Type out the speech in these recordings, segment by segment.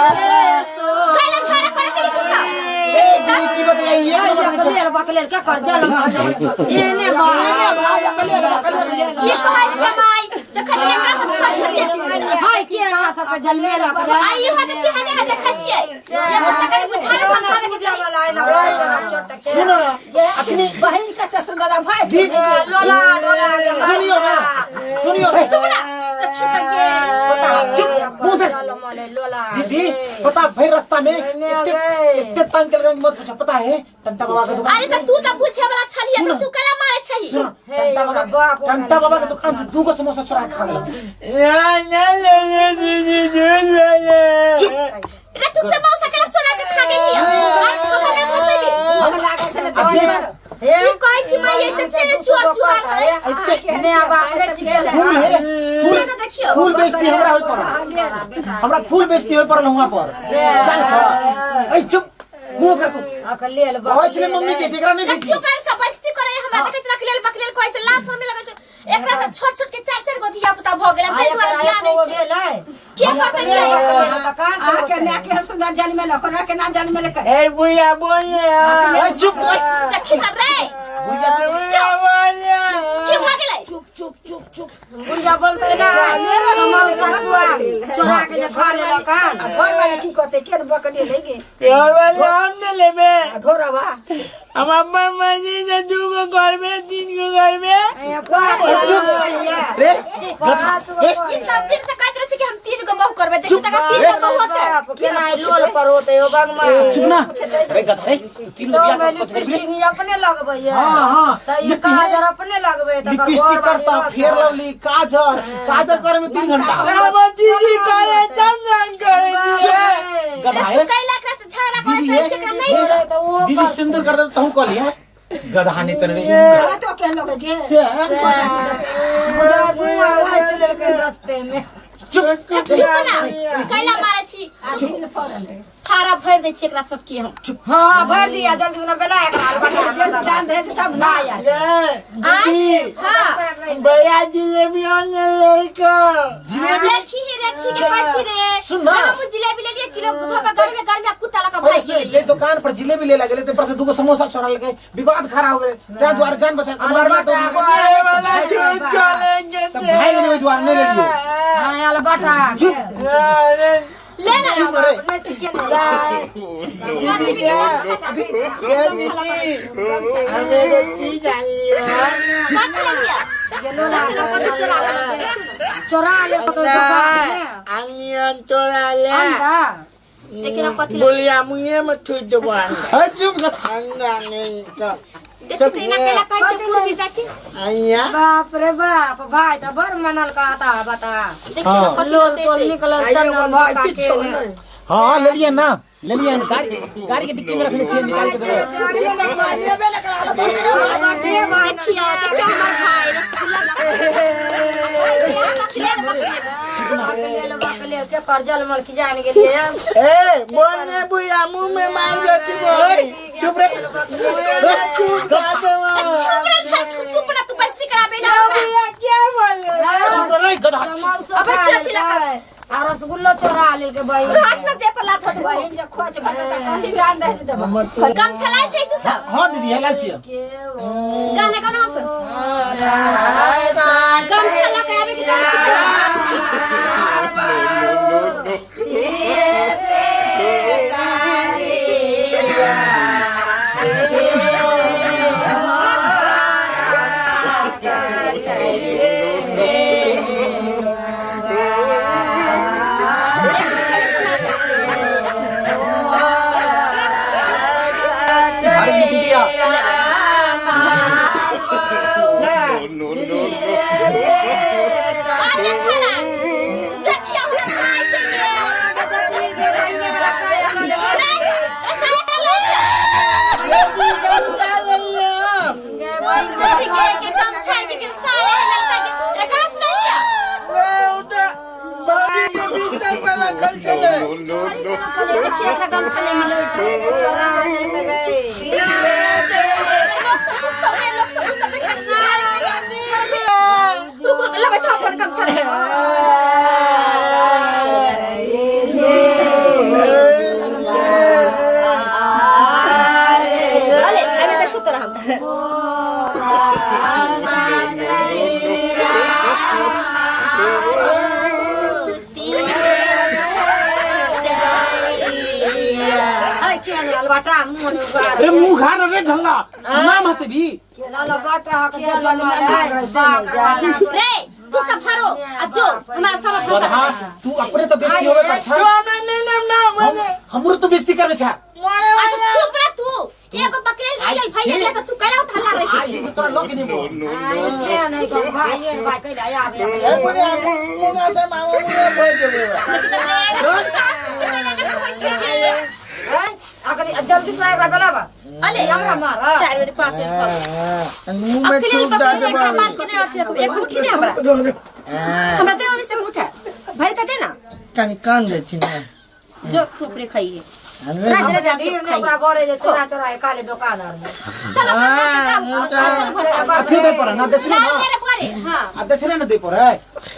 कैला छोरा करे तेरी तू सब ए, की बतैया ये बकलेल बकलेल के कर जल एने की कहै छै माई देखै छियै एकरा सब छोट छोट के छै हाय के हाथ पर जलमे लग आई हो तऽ केहने है देखै छियै ये तऽ कनि बुझावे समझावे के चाही सुनो ना अखनी बहिन कते सुंदर है भाई दी लोला डोला के सुनियो ना सुनियो ना चुप ना देखी तऽ के पता चुप मुंह देख लोला दीदी पता भर रास्ता में इतने इतने तंग के लगा मत पूछो पता है टंटा बाबा का दुकान अरे तऽ तू तऽ पूछे वाला छलियै तऽ तू कैला मारे छही सुनो टंटा बाबा टंटा बाबा के दुकान से दूगो समोसा चुरा के खा गेला चुप रे तू समोसा कैला चोरा के खा गेली आई हमरा नहि फसेबी भूख लागल छलै आ तऽ बेच की कहै छी माई ये तऽ तेरे चोर चुहार है इतने ने बाप रे सिखेल फूल है से फूल तऽ देखियौ फूल बेचती हमरा होय पड़ल हमरा फूल बेचती होय पड़ल हुआं पर जाने छ ऐ चुप मुंह कर तू अकलेल कहै छलै मम्मी के जेकरा नहीं रे बेची चुप रे सब बेइज्जती करे हमरा देखै छी रखलेल बकलेल कहै छै लाज शर्म नहि लगै छै एकरा से छोट छोट के चार चार गो धिया पुता भऽ गेल ताहि दुआरे बियाह नहि छै के करतै बियाह अहाँके माय केहन सुंदर जन्मेलक ओकरा केना जन्मेलक ए बुढ़िया बोलिए ऐ चुप तू ऐ देखी तऽ रे बुढ़िया से बुढ़िया बोलिए की भऽ गेलै चुप चुप चुप चुप बुढ़िया बोलते ना समोसा कुआ चोरा के जे खा लेलक हन आ घर वाला की कहते केन बकरी लेगे घर वाले हम ने लेबे आ ढोरवा हम अपन मर्जी से दूगो करबे तीन गो करबे रे गधा रे ई सब दिन से कहैत रहै छै कि हम तीन गो बहु करबै देखी तऽ तीन गो बहु होतै बाप केना लोल पर होते हो बगमा चुप ना रे गधा रे तू तीन गो तो बियाह मैं कर कथी करबी रे? लिपस्टिक अपने लगबै हाँ, हाँ। त ई काजर अपने लगबै त लिपस्टिक करता फेर लवली काजर काजर करे में 3 घंटा हम दीदी करे तब ना करे दीदी गधा है कैला एकरा से झगड़ा करैत दीदी रहै है छै एकरा नहि दीदी सिंदूर कर दे तहू कह लिया गधा नहीं तने रे तो केहन लोग गे से रास्ते में चुप चुप ना कैला मारै छी फारा भरि दै छी एकरा सबके हम हाँ भर दिया जल्दी से ना बेला एकरा अलबटा जान दे तब ना दीदी हाँ भैया जिलेबी आने लड़का जिलेबी देखी ही रे ठीक है कहै छी रे सुन ना। हम जिलेबी ले लिए किलो धोका गर्मी गर्मी आ कुत्ता लगा अरे भागि सुन गेलियै जे दुकान पर जिलेबी ले लगे ते पर से दूगो समोसा चोरा लगे विवाद खड़ा हो गए त्या द्वार जान बचा के मारला तो अरे वाला झूठ चलेंगे तब भाग गेली ओहि द्वार नहीं ले लियो हाँ अलबटा चुप अरे ले ना चुप रे नहीं सीखे नहीं कथी भी अच्छा दीदी हम एगो चीज आनलियो कथी ले लिया देखी ना कथी चोरा के देखी ना चोरा ले तो दुकान में आनलियो तोरा ले अंडा देखी ना कथी ले बोलिया मुँहे में थूक देबो अंडा अरे चुप गधा अंडा नहीं तो देखी तऽ एना कैला कहै छै पूर्वी देखी आइया बाप रे बाप भाई तो बड़ मनल कहता बता देखी ना कथी लोल होतै तोल से निकलल चल भाई किछो नहीं हाँ ले लिए ना ले लिए ना गाड़ी गाड़ी के डिक्की में रखने छियै निकाल के देबै देखियो देखियो हमर भाई रसगुल्ला लगा बकलेल बकलेल के करजल मल की जान गेलिए ए बोल ने बुढ़िया मुँह में मार दो बोल चुप रे चुप चुप रे छल चुप चुप ना तू बेइज्जती कराबे ला हमरा बुढ़िया क्या बोल चुप रे गधा समोसा अबे खा छथि लगा। लेलकै, आ रसगुल्लो चोरा लेलकै बहिन रात में दे पर लात होतै बहिन जे खोज बता कथी जान दे देबा कम छलाइ छै तू सब हाँ दीदी हेला छियै गाना गाना हंस गमछा लऽ के आबे के चाहै छी। के बिस्तर पर रखल छलै। देखिए एकरा गमछा नहीं मिले। चोरा देलकै गई। लोक सब बुझतौ रे, लोक सब बुझतौ, देख रुक रुक, लबै छौ अपन गमछा दे। अले एमे देखू तोरा हम। अरे के ने अलबटा मुंह ने उगार। रे मुंह खा ना रे ढंगा नाम हंसबी। अलबटा के जमल है बाप रे तू सब भरो आ जो हमरा सब गदहा फंसा। तू अपने तो बेइज्जती होबे कर छा, तो हमरा नहीं नाम नाम हमरो तो बेइज्जती करबे छा। मोरे। अच्छा चुप रे तू, एगो बकरेल चल भैया ले त तू कैला उठला रहे आज छी। दिन से तोरा लग नहीं बोल। के ने को भाई भाई कैला आबे। ए बुढ़िया मुंगा से मामा मुंगा बोल देबे। रे सास के कैला न होय छै गे। अखनी जल्दी से एकरा बोलाबा। अले हमरा मार। 4 बेर 5 बेर खा। मुंह में अकेले चूक दे बकरेल देबे। एकरा बात के नहीं अथी रखो, एक मुट्ठी दे हमरा, हमरा दे ओनी से मुठा भर के दे ना। कनी कान दे छी ना। जो तू अपने खाइए। हमे रात रात भीड़ ने ओकरा बरे जे चोरा चोरा के खाले दुकान आर में। चल अपना साथ काम चल भसा। अथी दे पर ना दक्षिणा ना ना। ले रे बुआ रे। हां आ दक्षिणा ना दे पर है।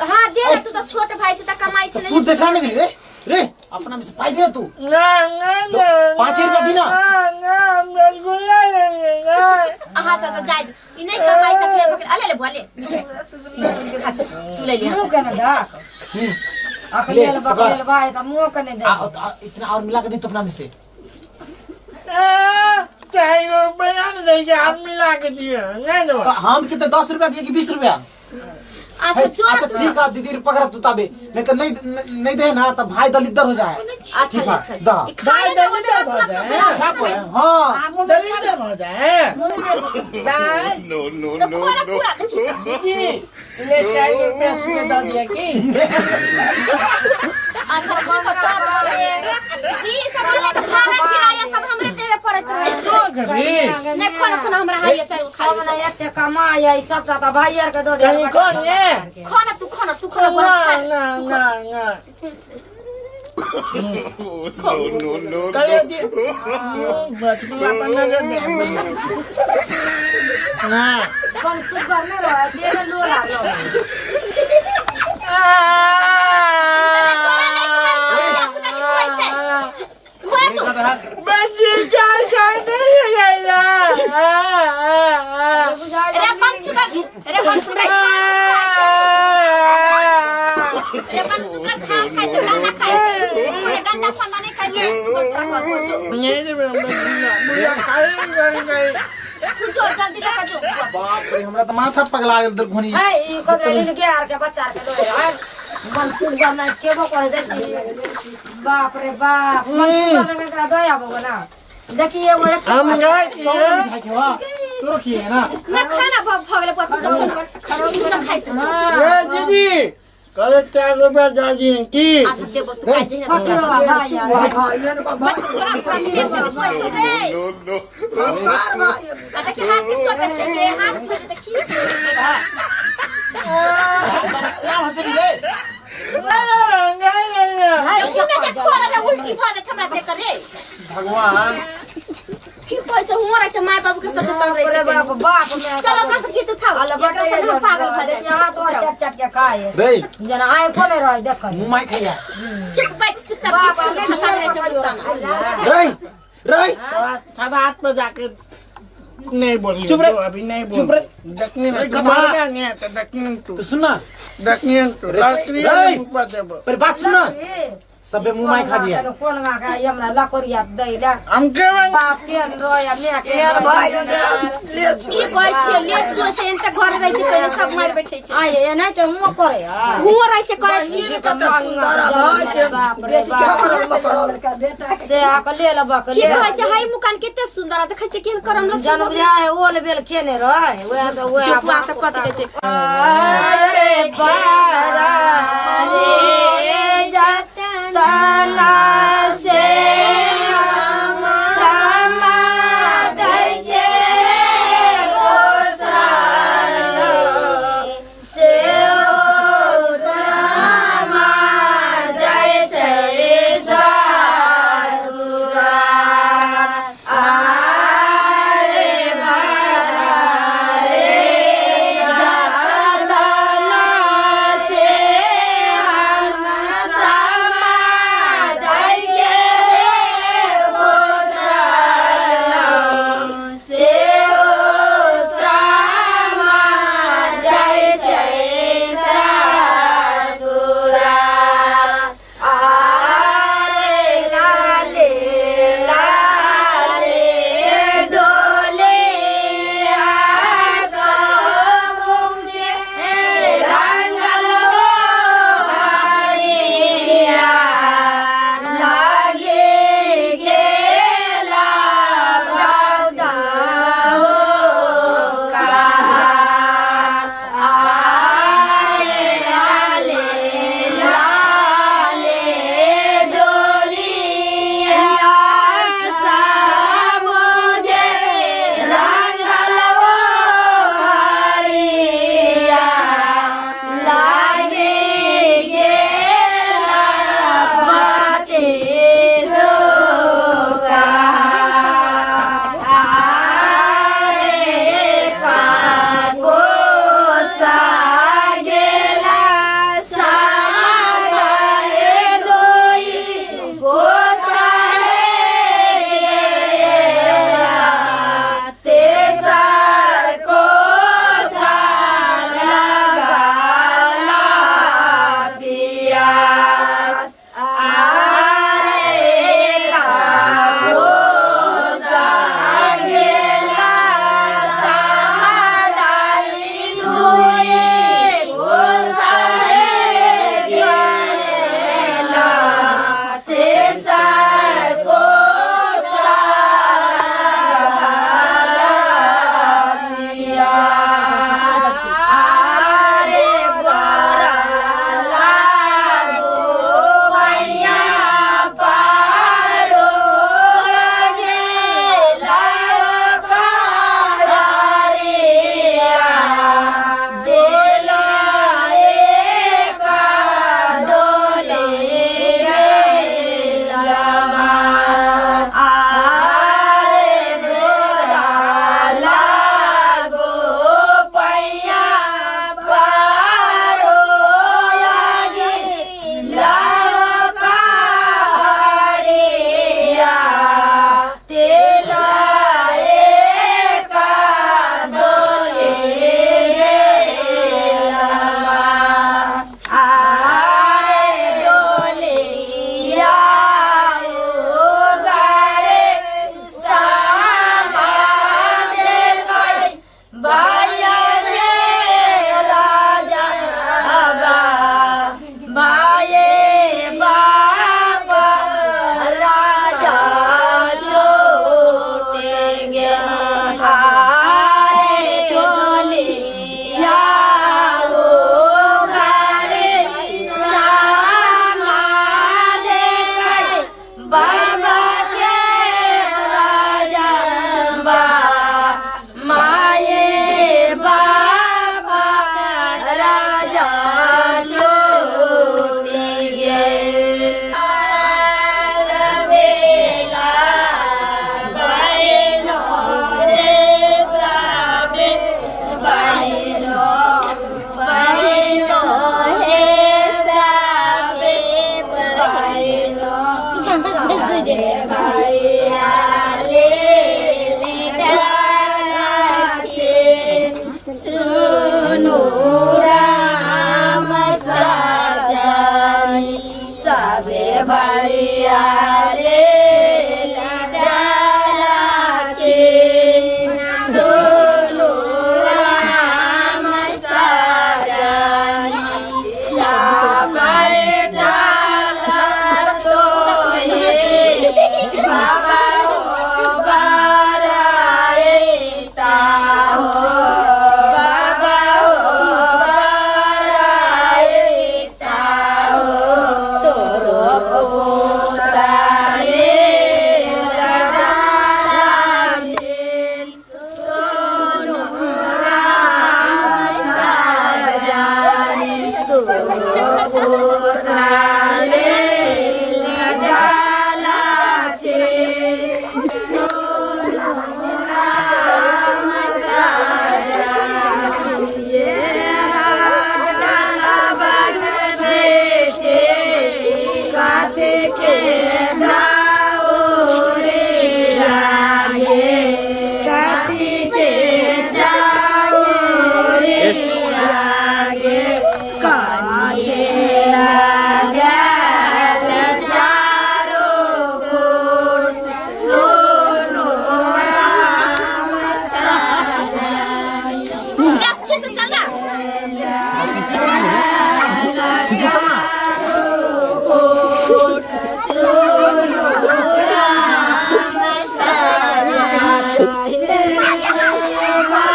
हां दे ना, तू तो छोट भाई छै त कमाई छै तू नहीं। दक्षिणा नहीं दी रे, रे अपना में से पाई दे रे तू। ना ना ना। 5 रुपया दी ना। ना ना रसगुल्ला ले ले। आहा चाचा जाय दे। ई नहीं कमाई छै ले पकड़ अले ले बुआ ले खा जो, तू ले ले। मुंह के ने दक अकलेल ले, पकड़। बकलेल भाई त मुंह के ने दे। आ, आ, इतना और मिला के दी तो अपना में से। 4 रुपया नहीं दे हम मिला के दिए नहीं दो। तो हम कितने 10 रुपया दिए कि 20 रुपया? अच्छा जो अच्छा तू ठीक है दीदी, पकड़ तू ताबे, नहीं तो नहीं नहीं दे ना तब भाई दलिदर हो जाए। अच्छा ठीक है, अच्छा दा। ई खाए ना भाई दलिदर हो जाए। क्या पर हाँ दलिदर हो जाए। No, no, तो no, खोला no. पूरा देखी। दीदी ले 4 रुपया सुबह दे दिया की। अच्छा ठीक है तो जी सब हमरे तो भाड़ा किराया सब हमरे देवे पड़त रहे छै। कभी नहीं खोना खोना हमरा हाय चाहे वो खा हम ना एते कमाय ई सबटा त भाई आर के दो दे। कनी कौन ये? खोना तू, खोना तू, खोना ना बड़ा खा। ना ना ना। No, no, no, कल no. जी रसगुल्ला बना दे ना। कौन सुगर ने रहे तेरे लोला लो। तोरा नहीं खाइ छौ, धिया पुता के खुआइ छै, खोआ तू। बच्चे क्या खाने गया? बुझाइ रे बन सुगर, रे बन सुगर घास खाइ छै, रे बन सुगर घास खाइ छै, दाना खाइ छै, ओरे गंदा फंदा नहीं खाइ छै सुगर तोरा घर पहुंचो। नहीं दे मुझे खाई खाई। तू जो जल्दी लेके जो बुआ। बाप रे, हमरा तो माथा पगला गेल दलघुनी। है ई कदरे लीन के आर के बच्चा आर के लोए है मन सुगर नै केबो करे देखी। बाप रे बाप, मन सुगर नै एकरा दया बो ना देखी एगो एक। हम गए। मिठाई खेवा तोरो खिए ना। ना खाना भ गेलै बुआ, तू सब खाना, तू सब खाइ। ए दीदी कल 4 रुपया दे दिए की? अच्छा देबो, तू खाइ जहि ना। फकीरवा भाई यार। बस थोड़ा पूरा मिले से छुए छु रे। No, no. आ देखी हाथ के चोट छै गे, हाथ छोड़ देखी। ना हंसे भी रे। है मुँह में जे खोला दे उल्टी भ जात हमरा देख रे। भगवान। की कहै छै हुआ रहै छै माय बाबू के सब तंग रहै रे छै। बाप बाप में। चल अपना सब गीत उठाओ। अल बटे एकरा सब पागल भ देखी हाथ जाए। चट चट के खाए रे जना आय को नहीं रहे देख। मुंह माई खाइया। चुप बैठ चुपचाप, गीत सुन, फंसा रहै छै गुस्सा में। रे रे। थोड़ा हाथ पे जाके नहीं बोलिए। चुप रे। तो अभी नहीं बोल। चुप रे। देखनी रे, तू गधा। मरबे नहीं तो देखनी तू। तो सुन ना। देखनी तू रे, लकड़ी रे। मुंह पर देबो। पर बात सुन ना, सबे मुंह माई खा जिया। कोन मा के हमरा लकोरिया दै ले। हम के बाप के रोया मैं के भाई की कहै छियै लेट जो छै एते घर रहै छै पहिले सब मारि बैठै छै। आय ए नहीं ते मुंह करे आ। हुआ रहै छै करैत की। बाप रे बाप से आक ले लबक की ले। कहै छै हाय मुकान कते सुंदर आ देखै छै केहन करम लग। जन बुझाय ओल बेल खेने रहे वएह तऽ वएह। चुपुआ सब कथी कहै छै। अरे बारा रे तना से समा दैके गोसाल से ओ समा सबे भैया रे डाला छे सोनू राम सजनी पर चला तो बाबा हो बराइता हो बाबा हो बराइता हो तोरो पुत्रा रे लड़ाला छे सोनू राम सजनी तोरो पुत्रा रे लड़ाला छे सोनू राम सजनी ये डाला बाग बेटे काथे के दाओरे लागे काथी के जाओरे लागे काथे लागल चारो गुण सोनू राम सजनी रास्ते से चल ना। ठीक से चल ना।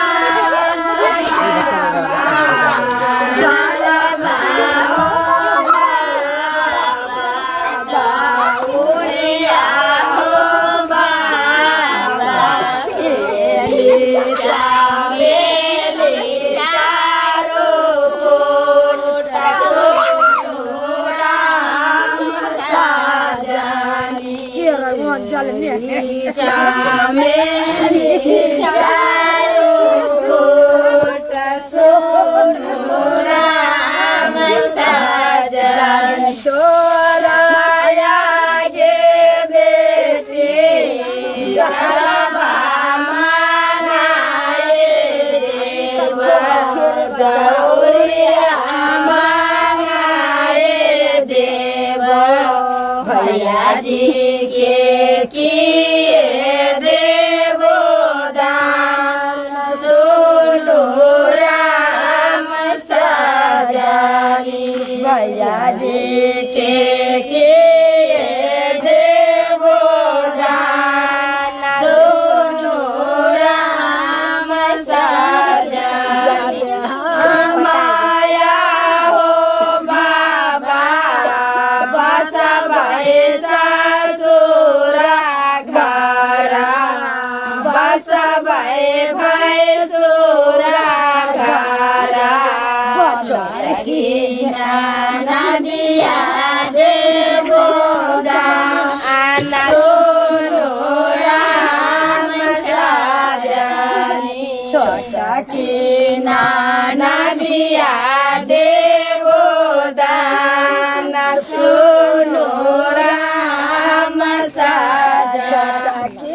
भैया जी के किए देवो दान सोनू राम सजनी भैया जी के किए देवो दान सोनू राम सजनी माया हो बाबा बसबै ससुरा घरा बसबै भैसुरा घरा बचरकिना नदिया देवो दान सोनू राम सजनी छोटकी नदिया देवो दान सोनू राम सजनी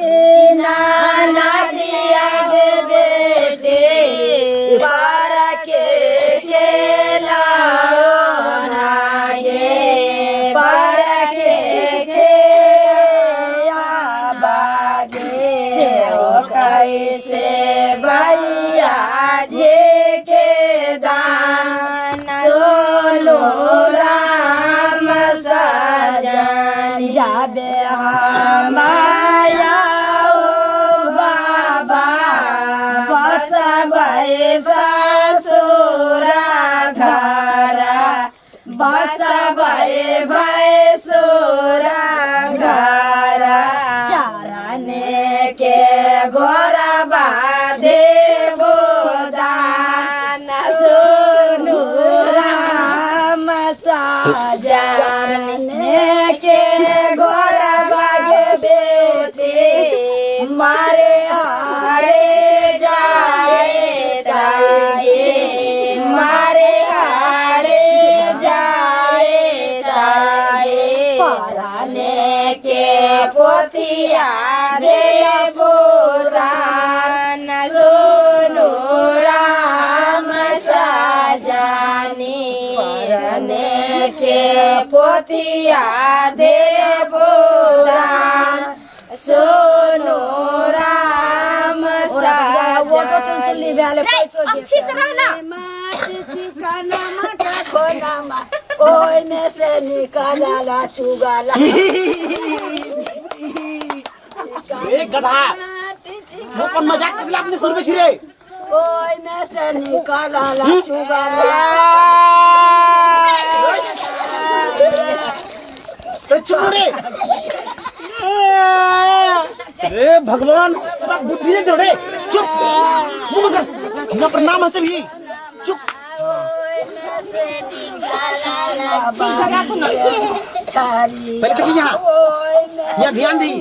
नदिया के बेटे पार के खेलाओ नागे पार के खेया बागे सेव कैसे भैया जे के दान सोनू राम सजन जाबे हमाया ओ बाबा बसबै ससुरा घरा बसबै भैसुरा घरा चरने के गोरबा देवो दान सोनू राम सजने के गोरबा के बेटे मारे हारे जाए तागे मारे हारे जाए तागे पराने के पोतिया रे पुरान सोनू राम सजनी परने के पोतिया। पथिया देबो राम सोनो राम वोटो चुन चुन ली रे अस्थिर से रह ना। माटी चिकना माटा खोनामा ओइ में से निकाला चुगाला। रे गधा, तू अपन मजाक कर अपने सुर में छिरे। ओइ में से निकाला चुगाला। रे चुप रे। रे भगवान, तोरा बुद्धि नहीं दे रे। चुप, मुंह बंद कर। हमरा पर नाम हंसे भी। चुप। पहले देखी यहाँ, यहाँ ध्यान दी।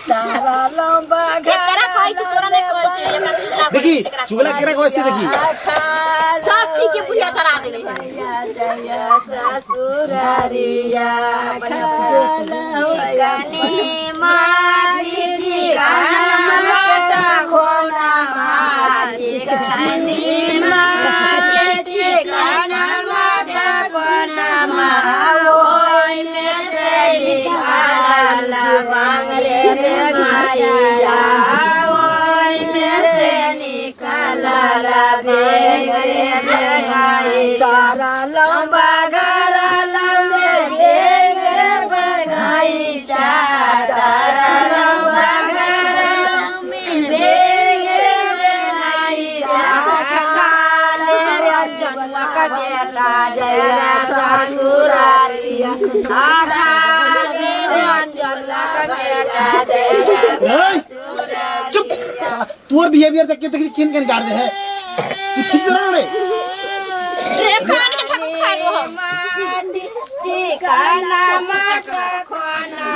तारा लंबा एकरा कहै छै, तोरा नहि कहै छै। एकरा चुगला कहै देखी छै, एकरा। चुगला केरा कहै छै देखी। सब ठीक के बुढ़िया चढ़ा देले है। ससुरारिया चिकनी माटी चिकना माटा खोना चिकनी माटी चिकना माटा खोना ओइ में से निकाला बांगरे बेगाई जा ओइ में से निकाला बेगरे बेगाई तारा लंबा गरा लंबे बेगरे बेगाई जा तारा लंबा गरा लंबे बेगरे बेगाई जा काले रे जन्म का बेटा जय ससुरारिया काले रे जन्म का बेटा जय। ए, चुप साला, तोर बिहेवियर देख के देखी किन किन गाड़ दे है। तू ठीक से रह रे। रे कान के थक खा गो हम। चिकना माटा खोना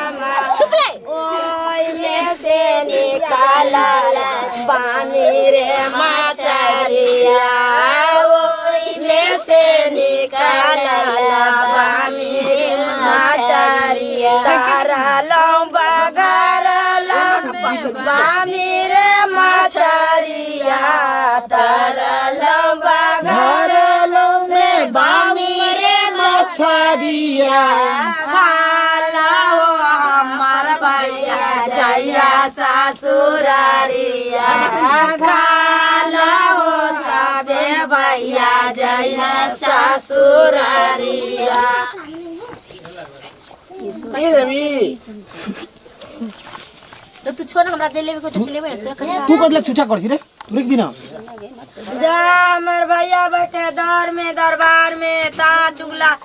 चुप ले। ओइ में से निकाला बामी रे मचरिया ओइ में से निकाला बामी रे मचरिया तारा लंबा घर लंबे बामी रे मचरिया तारा लंबा घर लंबे बामी रे मछरिया खाला हो हमार भैया जैया ससुरारिया खाला हो सबे भैया जैया ससुरारिया। नहीं देवी। तो तू छोड़, हमरा जे लेबे को से लेबे तोरा कथी? तू कदला छूछा कर छी रे? तू रुक दी ना। जा हमर भैया बैठे दर में दरबार में ता चुगला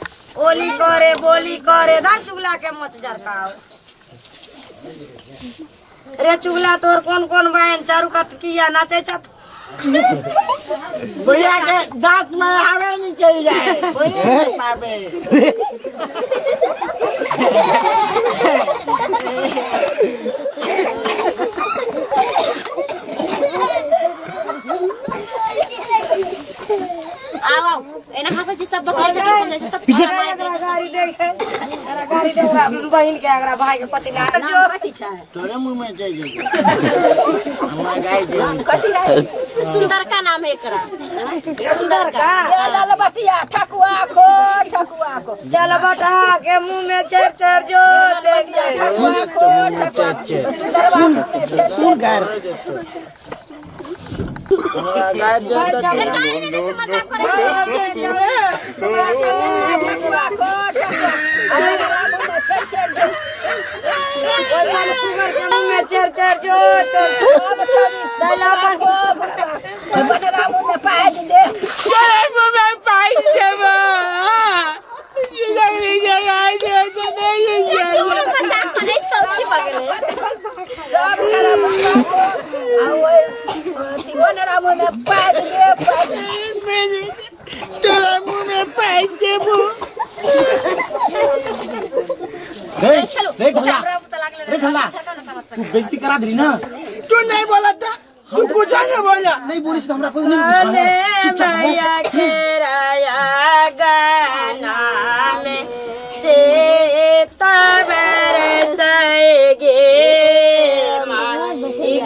ओली करे बोली करे धर चुगला के मोच जरकाओ रे चुगला। तोर कौन कौन बहन चारू कत किया नाचे छत? भैया के दांत में हवे निकल जाए बोले पाबे। आओ आओ, एना हाफे छै सब बकले के समझै छै सब। पीछे। मारे दे छै। गाड़ी देख, अरे गाड़ी देख बहन के, अगरा भाई के पति ना जो कथी छै? तोरे मुंह में चल जाए हमरा गाय दे। कथी रहै? सुंदर का नाम है एकरा, सुंदर का। ये लालबतिया ठकुआ खो, ठकुआ खो। चल बटा के मुंह में चर चर जो चर चर। ठकुआ खो, ठकुआ सुंदरवा मुँह में छे। सुन गार। हमरा गाय दे तो। रे गाली नहीं दे छै, मजाक करे छै। ठकुआ खो, ठकुआ सुंदरवा मुँह में छे छे जो। के मुंह में चर चर जो चर दला खो भुसवा बनरा मुँह में पाइ दे। तोरे मुंह में पाई देबो। ये जगह जगह दे तो नहीं। चुप रे, मजाक करे छौ की बगले? सब छड़ा भुसवा खो आ ओइ अथी बनरा मुँह में पाइ दे, पाइ दे। तोरे मुंह में पाई देबो। रे खेलो। रे ढल्ला, रे ढल्ला, छरका ना समझ। तू बेइज्जती करा देली ना। तू नहीं बोला था, तू कुछ नहीं बोला। नहीं बोली से तो हमरा कोई नहीं पूछा है। चुपचाप रह। मैया केराया गाना में सीता बरसगे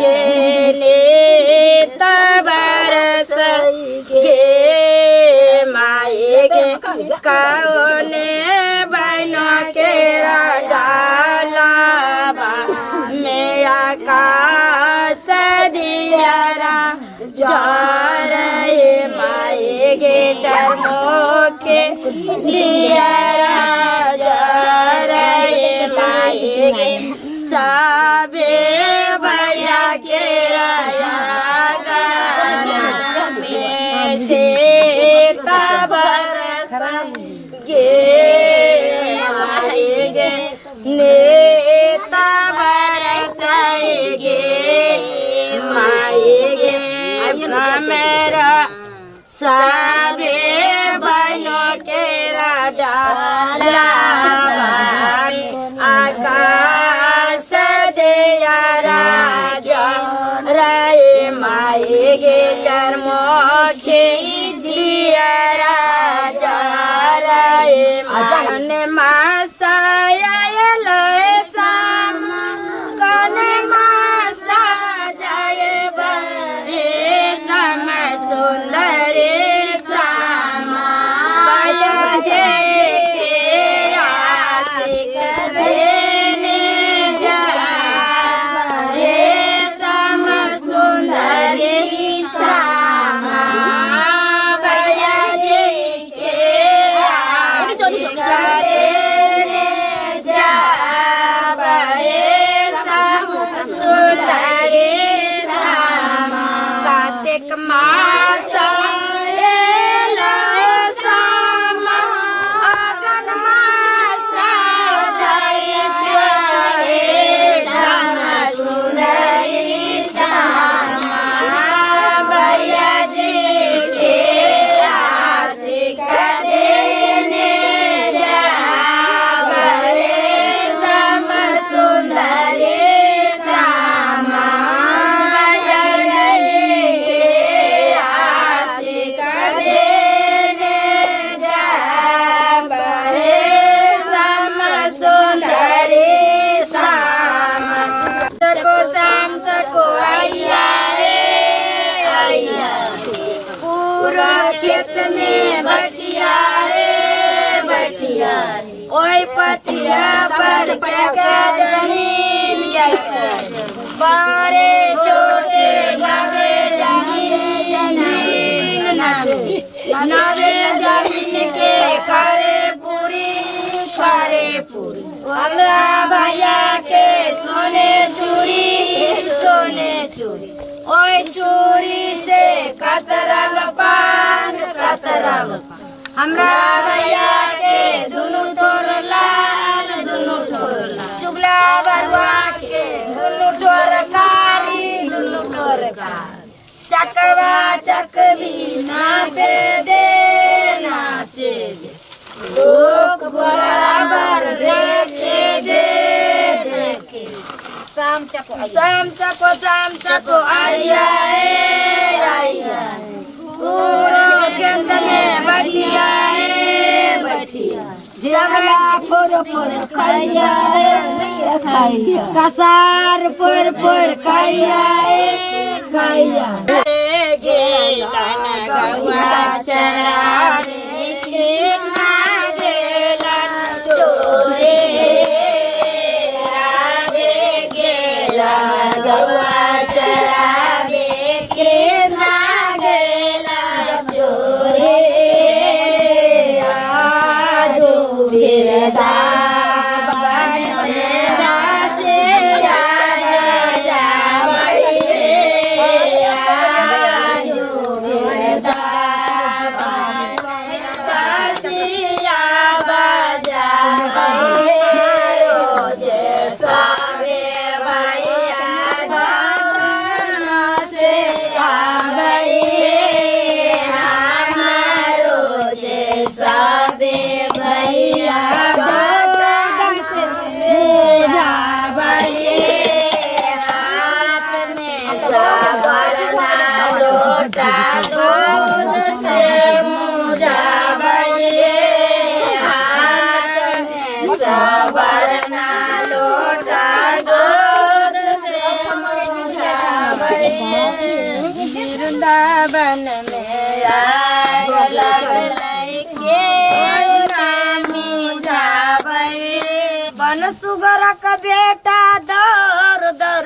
गे नीता बरसगे माए गे। कौने बना के डालाबा में आकाश दियरा जरे माए गे चरमोखे दियरा जरे माए गे साबे भैया के राया गाना में से गे माए गे नेता बरसाए गे माए गे अपना मेरा साबे बनो के डाला आकाश से राजा रे माए गे चरमोखे दिया राजा रे मन मासाया लय सामा कन मासा जय हे सम सुंदरे सामा जे के आशिक देने जा हे सम सुंदरी सामा भैया जी के आशिक देने जा हे सम सुंदरी सामा कार्तिक मास सामा अगन मास जाइ छै सामा सुनरी सामा भैया जी के आशिक देने जाबे सामा सुंदरी सामा भैया जी के आशिक देने जाबे सामा सुंदरी सामा चको शाम चको आइया रे आइया पूरा खेत में बटिया रे बटिया ओई पटिया पर क्या क्या जमीन क्या बारे छोटे बाबे जमीन नावे नावे जमीन के करे पूरी करे पूरी हमरा भैया के सोने चूरी सोने चूरी ओए चूरी से कतरब पान कतरब हमरा भैया के दुनू ठोर लाल दुनू ठोर लाल चुगला बरुआ के दुनू ठोर कारी दुनू ठोर कारी चकवा चकवी नापे दे नाचे दे लोक बराबर देखे दे देखे शाम चको शाम चको शाम चको आइया ए आइया पूरा केंद्र में बैठिया ए बैठिया झगड़ा फोर फोर खाइया ए खाइया कसार पर पर खाइया ए खाइया गेलन गौआ चरावे कृष्णा गेलन चोरे राधे गेलन गौआ चरावे कृष्णा गेलन चोरे आजो वृंदावन में रासे दूध से मुझाबलिए हाथ में सबरना लोटा दूध से मुझाबलिए वृंदावन में आग लगलै के सुगर का बेटा दर दर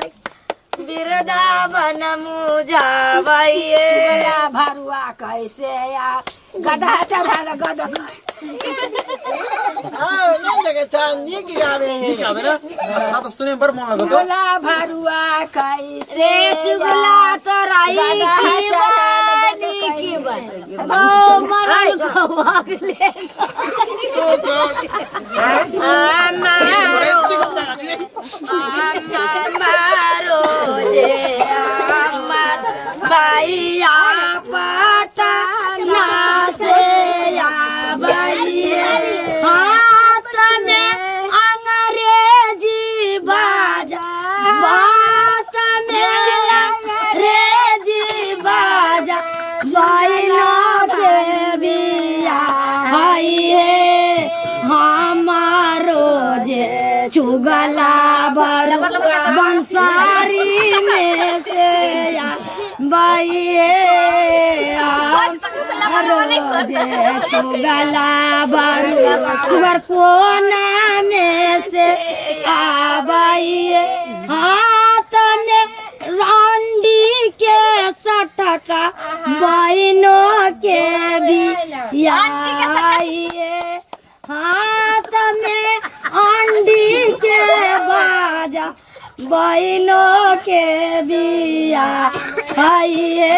वृंदावन मुझावैये। गला भरुआ कैसे आ गधा चढ़ा दे गधा। हाँ, नहीं लगे था, नीक गावे है। नीक आवे ना, तोरा तो सुने में बड़ मन लगतो। चुगला भरुआ कैसे रे चुगला तोराई गधा की चढ़ा बानी की बानी ओ मरल कवागले। मारो जे अमर भैया पटना से आबैये, हाथ में अंग्रेजी बाजा, बात में अंग्रेजी बाजा बैना के बिया है। हमारो जे चुगला बर बंसारी में से बाइये, जे चुगला बर सुवर कोना में से आबाइये, हाथ में रांडी के सटका बहनों के भी आइए, हाथ में अंडी के बाजा बहनों के बिया आइए।